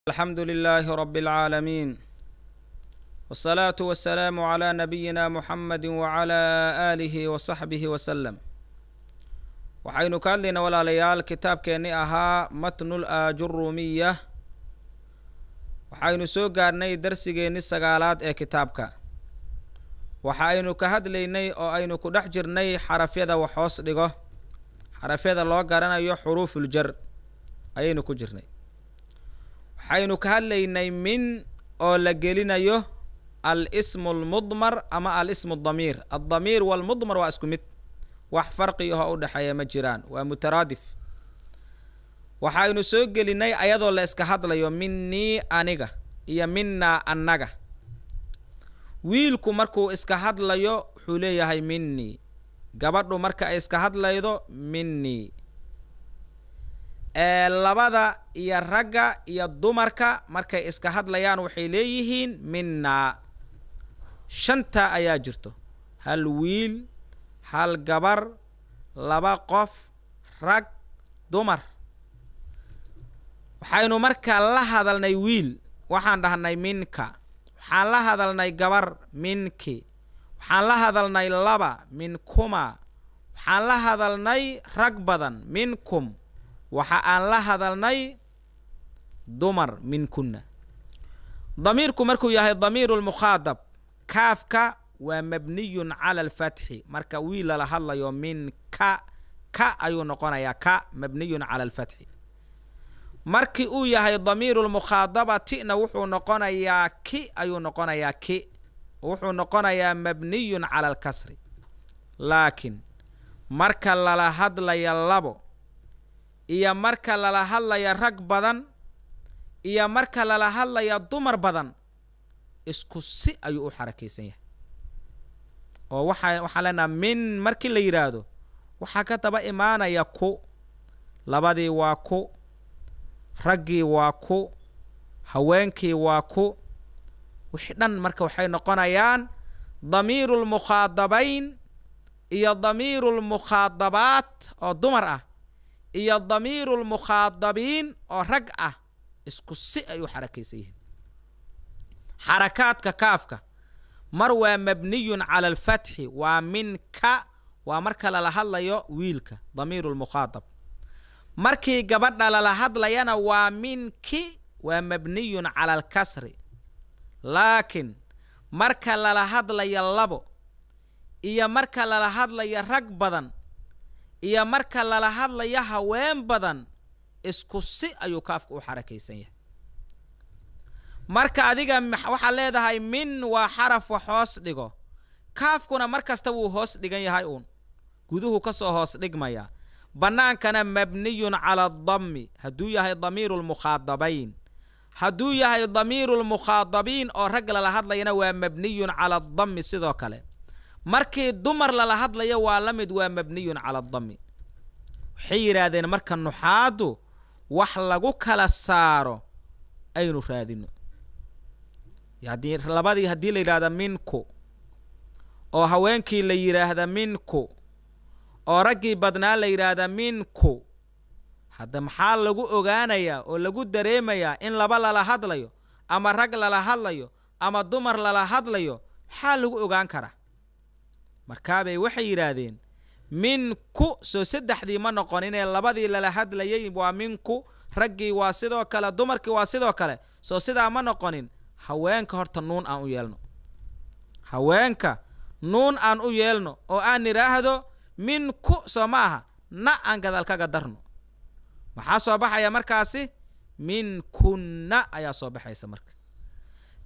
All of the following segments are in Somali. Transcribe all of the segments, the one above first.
الحمد لله رب العالمين، والصلاة والسلام على نبينا محمد وعلى آله وصحبه وسلم. Waxaynu ka hadlaynaa, walaalayaal, kitaabkeennii ahaa Matnul Aajurumiya. Waxaynu soo gaarnay darsigeenni sagaalaad ee kitaabka. Waxa aynu ka hadlaynay oo aynu ku dhex jirnay xarafyada wax hoos dhigo, xarafyada loo garanayo xuruufuljar ayaynu ku jirnay. Waxaynu ka hadlaynay min oo la gelinayo al ismu almudmar ama al ismu damiir. Addamiir walmudmar waa isku mid, wax farqi ahoo u dhexeeya ma jiraan, waa mutaraadif. Waxaynu soo gelinay ayadoo la iska hadlayo, minnii aniga iyo minnaa annaga. Wiilku markuu iska hadlayo wuxuu leeyahay minnii, gabadhu marka ay iska hadlaydo minnii. Labada iyo ragga iyo dumarka markay iska hadlayaan waxay leeyihiin minnaa. Shanta ayaa jirto: hal wiil, hal gabar, laba qof, rag, dumar. Waxaynu markaa la hadalnay wiil, waxaan dhahnay minka. Waxaan la hadalnay gabar, minki. Waxaan la hadalnay laba, minkuma. Waxaan la hadalnay rag badan, minkum. Waxa aan la hadalnay dumar, minkunna. Damiirku markuu yahay damiiru lmukhaadab, kaafka waa mabniyun cala alfatxi. Marka wiil lala hadlayo, minka ka ayuu noqonayaa, ka mabniyun cala alfatxi. Markii uu yahay damiiru lmukhaadabatina, wuxuu noqonayaa ki ayuu noqonayaa, ki wuxuu noqonayaa mabniyun cala alkasri. Laakiin marka lala hadlaya labo iyo marka lala hadlaya rag badan iyo marka lala hadlaya dumar badan, isku si ayuu u xarakaysan yahay. Oo waxaan leenaha min markii la yidhaahdo, waxaa ka daba imaanaya ku. Labadii waa ku, raggii waa ku, haweenkii waa ku, wixii dhan. Marka waxay noqonayaan damiiru lmukhaadabayn iyo damiiru lmukhaadabaat oo dumar ah iyo damiiru lmukhaadabiin oo rag ah, isku si ay u xarakaysan yihiin. Xarakaadka kaafka mar waa mabniyun cala alfatxi, waa min ka, waa marka lala hadlayo wiilka, damiiru lmukhaadab. Markii gabadha lala hadlayana waa minki, waa mabniyun cala alkasri. Laakiin marka lala hadlaya labo iyo marka lala hadlaya rag badan iyo marka lala hadlaya haween badan, isku si ayuu kaafka u xarakaysan yahay. Marka adiga waxaad leedahay min waa xaraf wax hoos dhigo, kaafkuna mar kasta wuu hoos dhigan yahay uun, guduhu ka soo hoos dhigmaya, bannaankana mabniyun cala adammi hadduu yahay damiiru lmukhaadabayn. Hadduu yahay damiiru lmukhaadabiin oo rag lala hadlayana, waa mabniyun cala adammi sidoo kale. Markii dumar lala hadlayo waa la mid, waa mabniyun cala adammi. Waxay yidhaahdeen marka nuxaaddu, wax lagu kala saaro aynu raadino. Haddii labadii haddii la yidhahda minku, oo haweenkii la yidhaahda minku, oo raggii badnaa la yidhaahda minku, hadda maxaa lagu ogaanayaa oo lagu dareemayaa in laba lala hadlayo ama rag lala hadlayo ama dumar lala hadlayo? Maxaa lagu ogaan karaa? Markaabay waxay yidhaahdeen, minku soo saddexdii ma noqoninee? Labadii lala hadlayay waa minku, raggii waa sidoo kale, dumarkii waa sidoo kale. Soo sidaa ma noqonin? Haweenka horta nuun aan u yeelno, haweenka nuun aan u yeelno oo aan nidhaahdo minku, soo ma aha? Na aan gadaal kaga darno. Maxaa soo baxaya markaasi? Minkunna ayaa soo baxaysa. Marka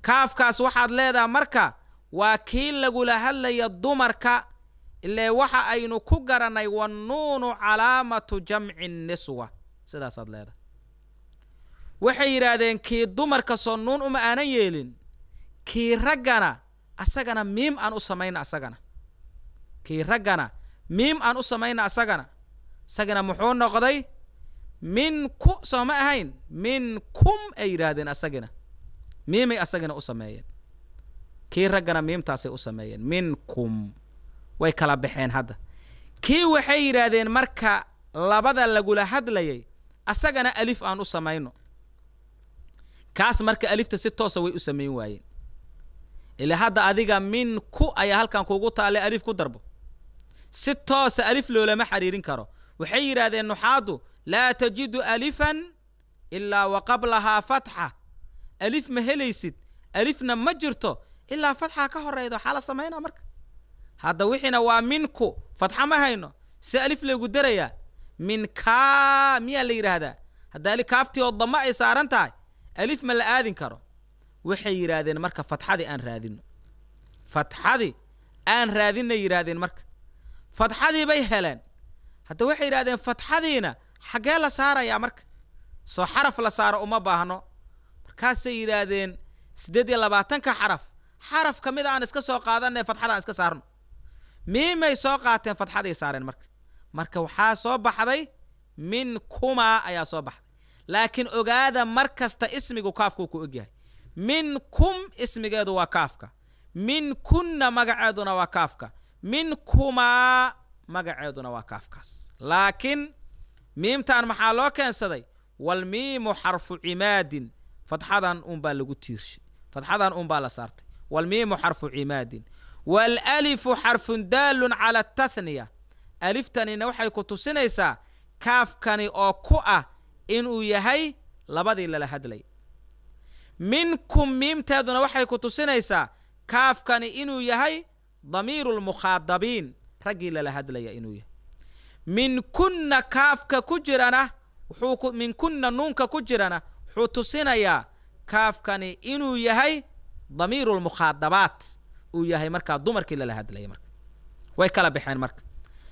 kaafkaas waxaad leedaha marka waa kii lagula hadlaya dumarka, ilee waxa aynu ku garannay wannuunu calaamatu jamci niswa, sidaasaad leedahay. Waxay yidhaahdeen, kii dumarka soo nuun uma aanan yeelin, kii raggana asagana miim aan u samayna. Asagana kii raggana miim aan u samayna. Asagana muxuu noqday? Minku soo ma ahayn? Minkum ay yidhaahdeen. Asagina miimay asagina u sameeyeen, kii raggana miimtaasay u sameeyeen, minkum. Way kala baxeen hadda. Kii waxay yidhaahdeen marka labada lagula hadlayay, asagana alif aan u samayno. Kaas marka alifta si toosa way u samayn waayeen. Ilaa hadda adiga min ku ayaa halkan kuugu taale, alif ku darbo, si toosa alif loolama xiriirin karo. Waxay yidhaahdeen nuxaadu: laa tajidu alifan ilaa wa qablahaa fatxa. Alif ma helaysid, alifna ma jirto ilaa fatxa ka horeyda. Waxaa la samaynaa marka hadda wixiina waa minku, fatxa ma hayno, si alif laygu darayaa. Min kaa miyaa la yidhaahdaa? Hadda ali kaaftii oo damo ay saaran tahay, alif ma la aadin karo. Waxay yidhaahdeen marka fatxadii aan raadino, fatxadii aan raadinay yidhaahdeen. Marka fatxadii bay heleen. Hadda waxay yidhahdeen fatxadiina xaggee la saarayaa? Marka soo xaraf la saaro uma baahno. Markaasay yidhaahdeen 28-ka xaraf, xaraf ka mid a aan iska soo qaadanay, fatxada aan iska saarno. Miimay soo qaateen, fatxaday saareen. Marka waxaa soo baxday min kumaa ayaa soo baxday. Laakiin ogaada, mar kasta ismigu kaafkuu ku ogyahay. Min kum ismigeedu waa kaafka, min kunna magaceeduna waa kaafka, min kumaa magaceeduna waa kaafkaas. Laakiin miimtan maxaa loo keensaday? Walmiimu xarfu cimaadin. Fatxadan unbaa lagu tiirshay, fatxadan unbaa la saartay. Walmiimu xarfu cimaadin, waalalifu xarfun daalun cala atathniya. Aliftanina waxay ku tusinaysaa kaafkani oo ku ah inuu yahay labadii lala hadlay. Minkum miimteeduna waxay ku tusinaysaa kaafkani inuu yahay damiiru lmukhaadabiin, raggii lala hadlaya inuu yahay. Min kunna kaafka ku jirana wuxuu ku min kunna nuunka ku jirana wuxuu tusinayaa kaafkani inuu yahay damiiru lmukhaadabaat uu yahay, markaa dumarkii lala hadlaya. Marka way kala baxeen. Marka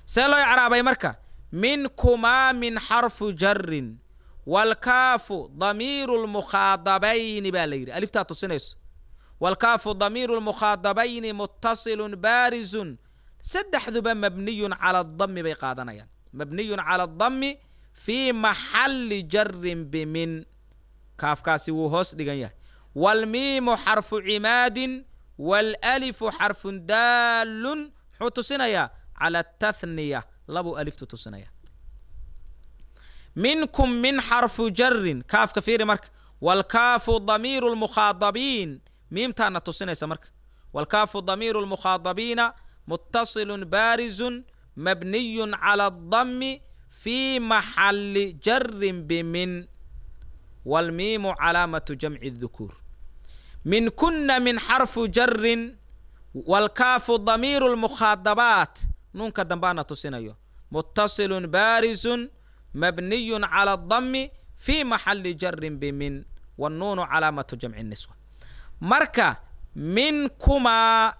see loo icraabay? Marka minkumaa min xarfu jarin, waalkaafu damiiru lmukhaadabayni baa la yidhi, aliftaa tusinayso. Waalkaafu damiiru lmukhaadabayni muttasilun baarizun. Saddexduba mabniyun cala adami bay qaadanayaan, mabniyun cala adami fii maxalli jarin bimin. Kaafkaasi wuu hoos dhigan yahay. Waalmiimu xarfu cimaadin, waalalifu xarfun daalun, muxuu tusinayaa? Cala atathniya. Labuu aliftu tusinaya. Minkum min xarfu jarin, kaafka fiiri marka. Waalkaafu damiiru lmukhaadabiin, miimtaana tusinaysa marka. Waalkaafu damiiru lmukhaadabiina muttasilun baarizun mabniyun cala adami fii maxalli jarin bimin, waalmiimu calaamatu jamci الذukuur. Min kuna min xarfu jarin, waalkaafu damiiru lmukhaadabaat, nuunka dambaana tusinayo, muttasilun baarizun mabniyun cala adami fii maxalli jarin bimin, wannuunu calaamatu jamci niswa. Marka minkumaa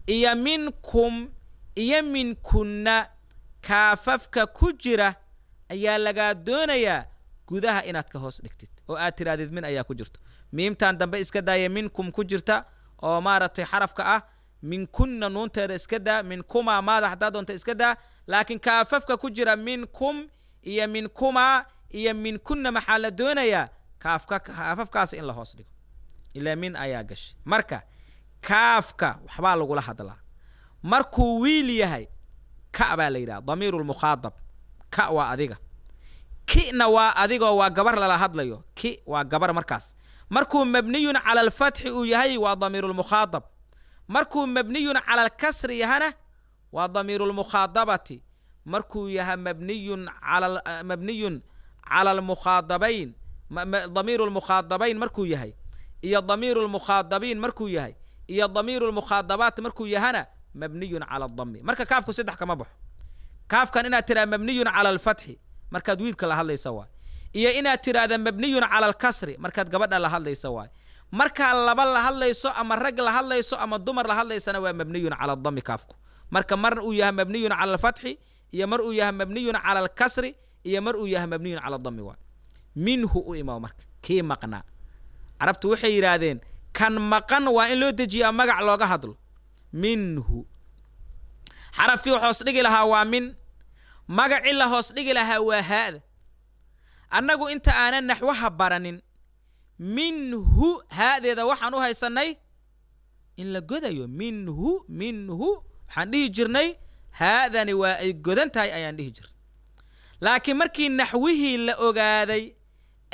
iyo minkum iyo minkunna kaafafka ku jira ayaa lagaa doonayaa gudaha inaad ka hoos dhigtid oo aad tirahdid min ayaa ku jirto. Miimtan dambe iska daaya minkum ku jirta oo maaragtay xarafka ah. Minkunna nuunteeda iska daa, minkumaa maada haddaa doonta iska daa. Laakiin kaafafka ku jira minkum iyo minkumaa iyo minkunna maxaa la doonayaa? Kaafka, kaafafkaas in la hoos dhigo, ilaa min ayaa gashay. Marka kaafka waxbaa lagula hadlaa. Markuu wiil yahay ka baa la yidhaha damiiru lmukhaadab. Ka waa adiga, kina waa adigoo waa gabar lala hadlayo, ki waa gabar. Markaas markuu mabniyun cala alfatxi uu yahay waa damiiru lmukhaadab. Markuu mabniyun cala alkasri yahana waa damiiru lmukhaadabati. Markuu yahay mabniyun cala almukhaadabayn, damiiru lmukhaadabayn markuu yahay iyo damiiru lmukhaadabiin markuu yahay iyo damiiru lmukhaadabaat markuu yahana mabniyun cala adami. Marka kaafku saddex kama baxo. Kaafkan inaad tiraa mabniyun cala alfatxi markaad wiilka la hadlaysa waay, iyo inaad tiraahda mabniyun cala alkasri markaad gabadha la hadlaysa waay. Markaa laba la hadlayso ama rag la hadlayso ama dumar la hadlaysana waa mabniyun cala adami kaafku. Marka mar uu yahay mabniyun cala alfatxi iyo mar uu yahay mabniyun cala alkasri iyo mar uu yahay mabniyun cala adami waay. Minhu u imaw. Marka kii maqnaa, carabtu waxay yidhaahdeen kan maqan waa in loo dejiyaa magac looga hadlo. Minhu xarafkii hoos dhigi lahaa waa min, magacii la hoos dhigi lahaa waa haada. Annagu inta aanan naxwaha baranin minhu haadeeda waxaan u haysanay in la godayo. Minhu, minhu waxaan dhihi jirnay haadani waa ay godan tahay ayaan dhihi jirnay. Laakiin markii naxwihii la ogaaday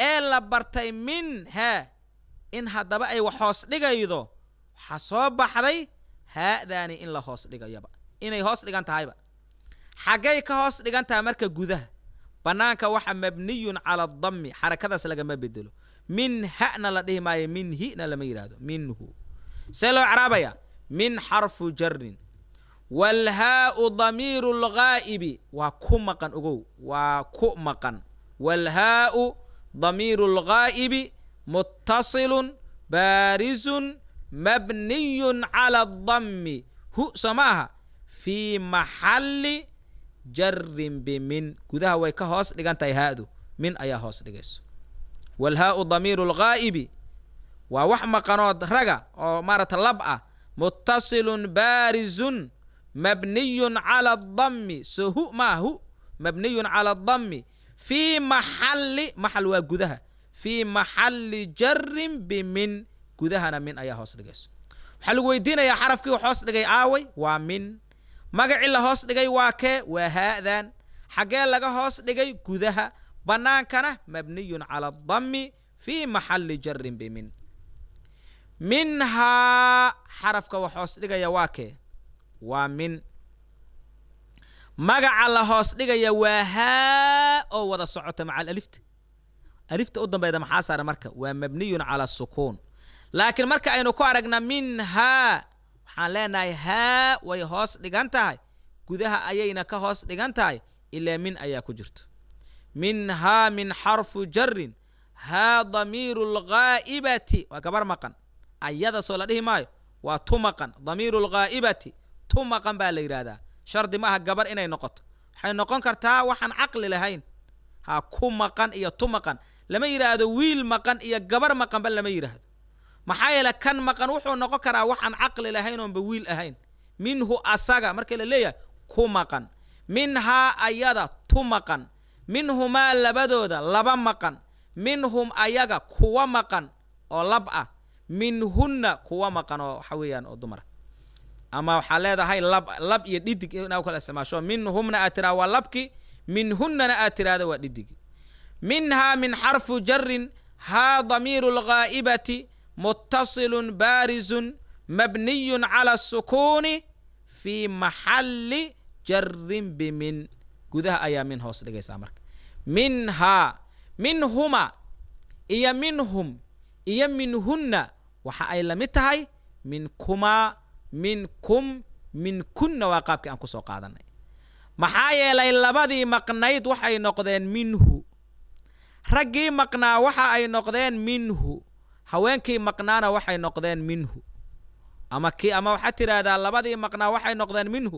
ee la bartay min haa In haddaba ay wax hoos dhigaydo waxaa soo baxday haadaani in la hoos dhigayaba, inay hoos dhigan tahayba. Xaggay ka hoos dhigan tahay marka? Gudaha. Bannaanka waxa mabniyun cala adammi, xarakadaas lagama bedelo. Min ha'na la dhihi maayo, min hina lama yidhaahdo. Minhu see loo icraabaya? Min xarfu jarin, waalhaau damiiru lghaa'ibi, waa ku maqan, ogow, waa ku maqan. Waalhaau damiiru lghaa'ibi muttasilun baarizun mabniyun cala adammi, hu soo ma aha, fii maxalli jarin bimin. Gudaha way ka hoos dhigan tahay haadu, min ayaa hoos dhigayso. Waalhaau damiiru lghaa'ibi waa wax maqanood raga oo maarata lab ah, muttasilun baarizun mabniyun cala adammi, so hu maa hu, mabniyun cala adammi fii maxalli, maxal waa gudaha, fii maxalli jarin bimin, gudahana min ayaa hoos dhigayso. Waxaa lagu weydiinayaa xarafkii wax hoos dhigay aaway? Waa min. Magacii la hoos dhigay waa kee? Waa haadan. Xaggee laga hoos dhigay? Gudaha. Bannaankana mabniyun cala adammi fii maxalli jarin bimin. Minhaa xarafka wax hoos dhigaya waa kee? Waa min. Magaca la hoos dhigaya waa haa oo wada socota maca alifta. Alifta u dambayda maxaa saara marka? Waa mabniyun cala sukuun. Laakiin marka aynu ku aragna minhaa, waxaan leenahay haa way hoos dhigan tahay, gudaha ayayna ka hoos dhigan tahay, ilaa min ayaa ku jirto. Minhaa min xarfu jarin, haa damiiru lghaa'ibati, waa gabar maqan, ayada soo la dhihi maayo, waa tu maqan. Damiiru lghaa'ibati, tu maqan baa la yidhaahdaa. Shardi ma aha gabar inay noqoto, waxay noqon kartaa waxaan caqli lahayn. Ha ku maqan iyo tu maqan lama yidhaahdo, wiil maqan iyo gabar maqanba lama yidhaahdo. Maxaa yeele kan maqan wuxuu noqon karaa waxaan caqli lahayn oonba wiil ahayn. Minhu asaga marka la leeyahay ku maqan, minhaa ayada tu maqan, minhumaa labadooda laba maqan, minhum ayaga kuwa maqan oo lab ah, minhunna kuwa maqan oo waxa weeyaan oo dumara. Ama waxaa leedahay lab, lab iyo dhidig inaa u kala isticmaasho. Minhumna aad tiraa waa labki, minhunnana aad tiraahdo waa dhidigi. Minhaa min xarfu jarin, haa damiiru lghaa'ibati muttasilun baarizun mabniyun cala asukuuni fii maxalli jarin bimin. Gudaha ayaa min hoos dhigaysaa marka. Minhaa, minhuma iyo minhum iyo minhunna waxa ay la mid tahay minkumaa, minkum, minkunna, waa qaabkii aan kusoo qaadanay. Maxaa yeelay labadii maqnayd waxay noqdeen minhu, raggii maqnaa waxa ay noqdeen minhu, haweenkii maqnaana waxay noqdeen minhu. Ama kii, ama waxaad tidhaahdaa labadii maqnaa waxay noqdeen minhu,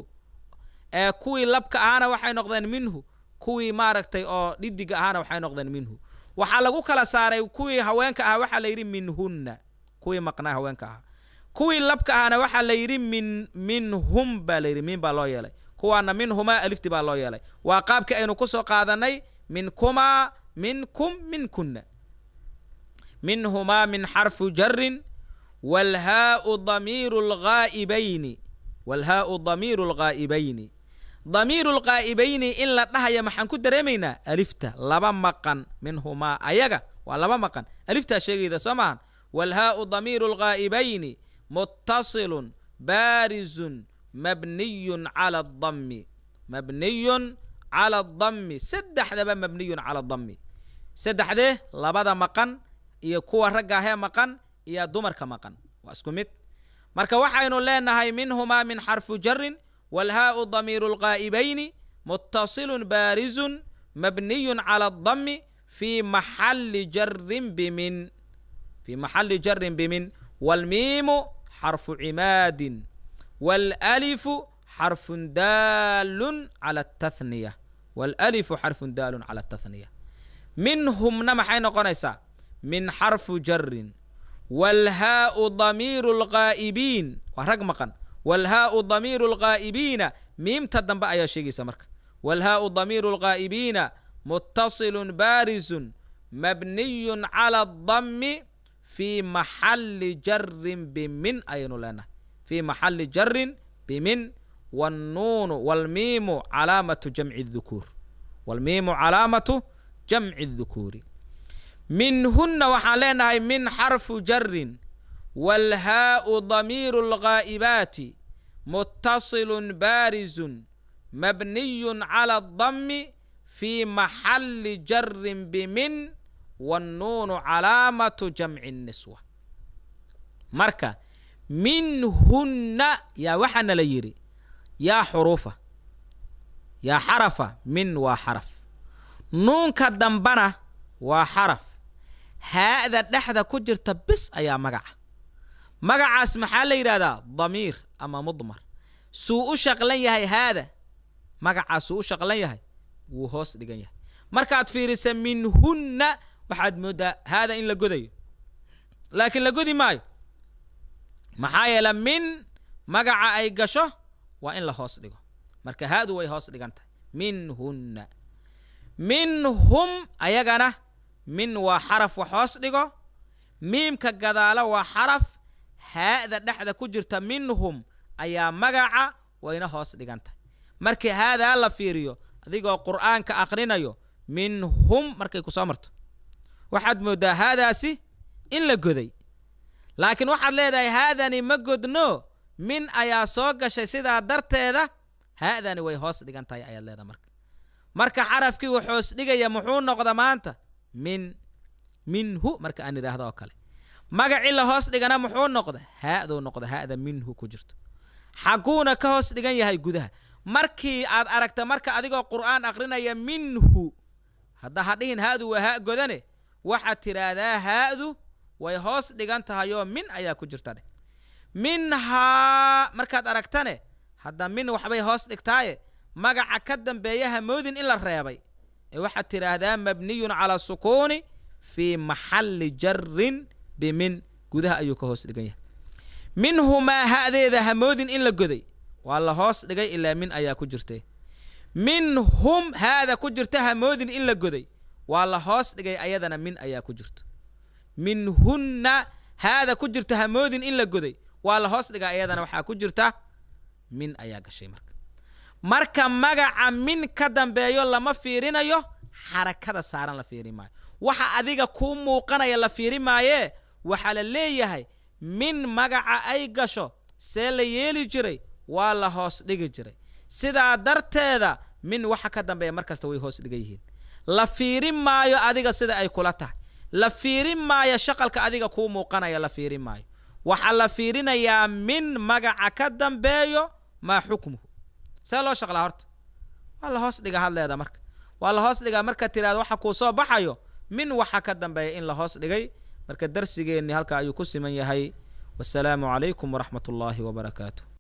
ee kuwii labka ahaana waxay noqdeen minhu, kuwii maaragtay oo dhidiga ahaana waxay noqdeen minhu. Waxaa lagu kala saaray kuwii haweenka ahaa waxaa la yidhi minhunna, kuwii maqnaa haweenka ahaa. Kuwii labka ahaana waxaa la yidhi minhum baa la yidhi, min baa loo yeelay. Kuwaana minhumaa alifti baa loo yeelay. Waa qaabkii aynu kusoo qaadanay minkumaa, minkum, minkunna. Minhumaa min xarfu jarin, waalhaau damiiru lghaa'ibayni, waalhaau damiiru lghaa'ibayni. Damiiru lghaa'ibayni in la dhahaya maxaan ku dareemaynaa? Alifta laba maqan, minhumaa ayaga waa laba maqan, aliftaa sheegayda soo maahan. Waalhaau damiiru lghaa'ibayni muttasilun baarizun mabniyun cala adammi, mabniyun cala adammi, saddexdaba mabniyun cala adammi. Saddexdee? Labada maqan iyo kuwa ragga ahee maqan iyo dumarka maqan waa isku mid. Marka waxaynu leenahay minhumaa min xarfu jarin, waalhaau damiiru lghaa'ibayni muttasilun baarizun mabniyun cala adammi fii maxalli jarin bimin, fii maxalli jarin bimin. Waalmiimu xarfu cimaadin, waalalifu xarfun daalun cala atathniya, waalalifu xarfun daalun cala atathniya. Minhumna maxay noqonaysaa? Min xarfu jarin, waalhaau damiiru lghaa'ibiin, waa rag maqan. Waalhaau damiiru lghaa'ibiina, miimta dambe ayaa sheegaysa marka. Waalhaau damiiru lghaa'ibiina muttasilun baarizun mabniyun cala adammi fii maxalli jarin bimin ayaynu leenahay, fii maxalli jarin bimin. Wاnnuunu wاlmiimu calaamatu jamci الذukuur, wاlmiimu calaamatu jamci الذukuuri. Minhunna waxaan leenahay min xarfu jarin, waalhaau damiiru lghaa'ibaati, muttasilun baarizun, mabniyun cala adammi fii maxalli jarin bimin, wannuunu calaamatu jamci niswa. Marka minhunna yaa waxaana la yidhi yaa xuruufa, yaa xarafa. Min waa xaraf, nuunka dambana waa xaraf, haa'da dhexda ku jirta bis ayaa magaca. Magacaas maxaa la yidhahdaa? Damiir ama mudmar. Suu u shaqlan yahay haada magacaasuu u shaqlan yahay, wuu hoos dhigan yahay. Markaad fiirisa minhunna waxaad mooddaa haada in la godayo, laakiin la godi maayo. Maxaa yeele min magaca ay gasho waa in la hoos dhigo. Marka haadu way hoos dhigan tahay. Minhunna, minhum ayagana min waa xaraf wax hoos dhigo, miimka gadaalo waa xaraf, haa'da dhexda ku jirta minhum ayaa magaca, wayna hoos dhigan tahay. Markii haadaa la fiiriyo adigoo qur'aanka akhrinayo, minhum markay ku soo marto waxaad mooddaa haadaasi in la goday, laakiin waxaad leedahay haadani ma godno, min ayaa soo gashay, sidaa darteeda haadani way hoos dhigan tahay ayaad leedahay. Marka xarafkii wax hoos dhigaya muxuu noqda maanta? Min. Minhu marka aan idhaahdo oo kale, magacii la hoos dhigana muxuu noqda? Haaduu noqda, haada minhu ku jirto. Xaguuna ka hoos dhigan yahay? Gudaha. Markii aad aragta marka adigoo qur'aan akrinaya minhu, hadda ha dhihin haadu waa haa godane, waxaad tidhaahdaa haadu way hoos dhigan tahayoo min ayaa ku jirta dheh. Minhaa markaad aragtane, hadda min waxbay hoos dhigtaaye, magaca ka dambeeya ha moodin in la reebay ee waxaad tidhaahdaa mabniyun calaa sukuuni fii maxalli jarin bimin, gudaha ayuu ka hoos dhigan yahay. Minhumaa ha'deeda ha moodin in la goday, waa la hoos dhigay ilaa min ayaa ku jirtay. Minhum haada ku jirta ha moodin in la goday, waa la hoos dhigay, ayadana min ayaa ku jirto. Minhunna haada ku jirta ha moodin in la goday, waa la hoos dhigay, ayadana waxaa ku jirta min ayaa gashay. Marka magaca min ka dambeeyo lama fiirinayo xarakada saaran, la fiiri maayo waxa adiga kuu muuqanaya, la fiiri maayee. Waxaa la leeyahay min magaca ay gasho see la yeeli jiray? Waa la hoos dhigi jiray. Sidaa darteeda min waxa ka dambeeya mar kasta way hoos dhigan yihiin. La fiirin maayo adiga sida ay kula tahay, la fiirin maayo shaqalka adiga kuu muuqanaya, la fiirin maayo. Waxaa la fiirinayaa min magaca ka dambeeyo maa xukmuhu, see loo shaqlaa? Horta waa la hoos dhiga hadleeda. Marka waa la hoos dhigaa marka tiraahdo, waxa kuu soo baxayo min waxa ka dambeeya in la hoos dhigay. Marka darsigeenni halka ayuu ku siman yahay. Wasalaamu calaykum waraxmat ullaahi wabarakaatu.